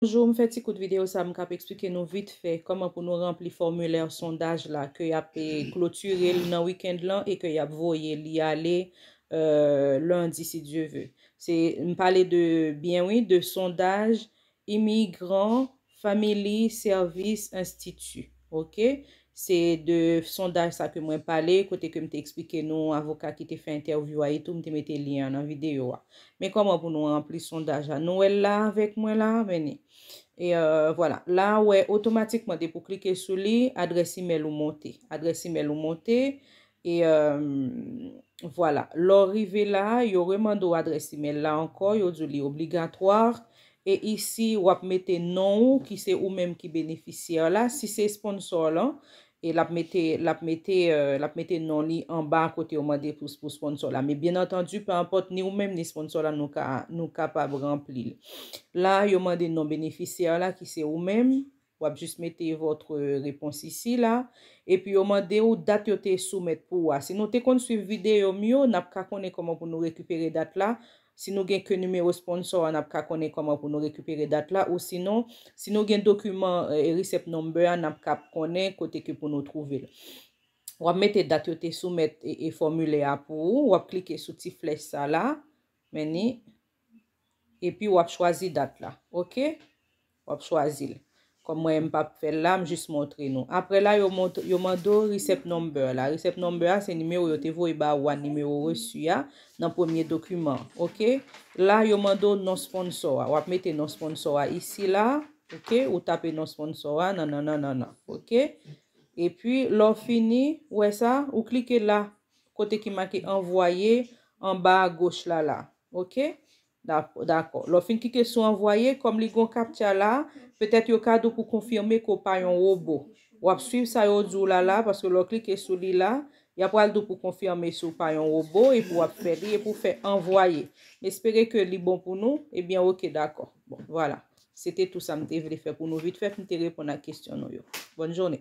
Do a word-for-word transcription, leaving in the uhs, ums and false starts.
Bonjou, m fè ti kout videyo sa, m k ap eksplike nou vit fè kòman pou nou ranpli fòmilè sondaj la, ke y ap, eh, klotire l nan wikenn lan e ke y ap voye li ale, euh, lendi, si Dye ve. Se, m pale de, byen wi, de sondaj Immigrant Family Service Institute, ok? Se de sondaj sa ke mwen pale, kote ke m te eksplike nou avoka ki te fè entèvyou a e tou, m te mete lyen an nan videyo a. Men kòman pou nou ranpli sondaj la? Nou wè l la avèk mwen la, vini. E, euh, vwala. La, ou wè, otomatikman, depi w klike sou li, adrès imèl ou monte. Adrès imèl ou monte. E, euh, vwala. Lè w rive la, yo remande w adrès imèl la ankò, yo di w li obligatwa. E isi, w ap mete non ou, ki se ou menm ki benefisyè la. Si se sponsor lan, e l ap mete, l ap mete, euh, l ap mete non li anba kote yo mande pou, pou sponsor la. Men byen antandi, pe enpòt ni ou menm ni sponsor la, nou ka, nou kapab ranpli l. La, yo mande non benefisyè la, ki se ou menm. W ap jis mete votre réponse isi la. Epi yo mande w dat yo te soumèt pou ou a. Si nou te konn swiv videyo m yo, n ap ka konnen kòman pou nou rekipere dat la. Si nou gen ke nimewo sponsor a, n ap ka konnen kòman pou nou rekipere dat la. Ou sinon, si nou gen dokiman, eh, receipt number a, n ap ka konnen kote ke pou nou twouve l. W ap mete dat yo te soumèt e, e fòmilè a pou ou. W ap klike sou ti flèch sa la. Men ni. Epi w ap chwazi dat la. Ok? W ap chwazi l. Kòm mwen, m p ap fè l la, m jis montre nou. Apre la, yo mont-, yo mande w receipt number la. Receipt number a, se nimewo yo te voye ba ou a, nimewo resi a, nan premye dokiman. Ok? La, yo mande w non sponsor a. W ap mete non sponsor a isi la. Ok? Ou tape non sponsor a, nan, nan, nan, nan, nan. Ok? Epi, lè w fini, ou wè sa, ou klike la, kote ki make anvwaye, anba a goch la, la. Ok? Dap-, dakò. Lè w fin klike sou anvwaye, kòm li gon kaptcha la, petèt yo ka di w pou konfime ke w pa yon wobo. W ap swiv sa yo di w la, la, paske lè w klike sou li la, y ap pral di w pou konfime si w pa yon wobo, epi w ap fè li, epi w fè anvwaye. M espere ke li bon pou nou. Ebyen, ok, dakò. Bon, vwala. Se te tou sa m te vle fè pou nou vit fè, pou m te reponn a kesyon nou yo. Bòn jounen.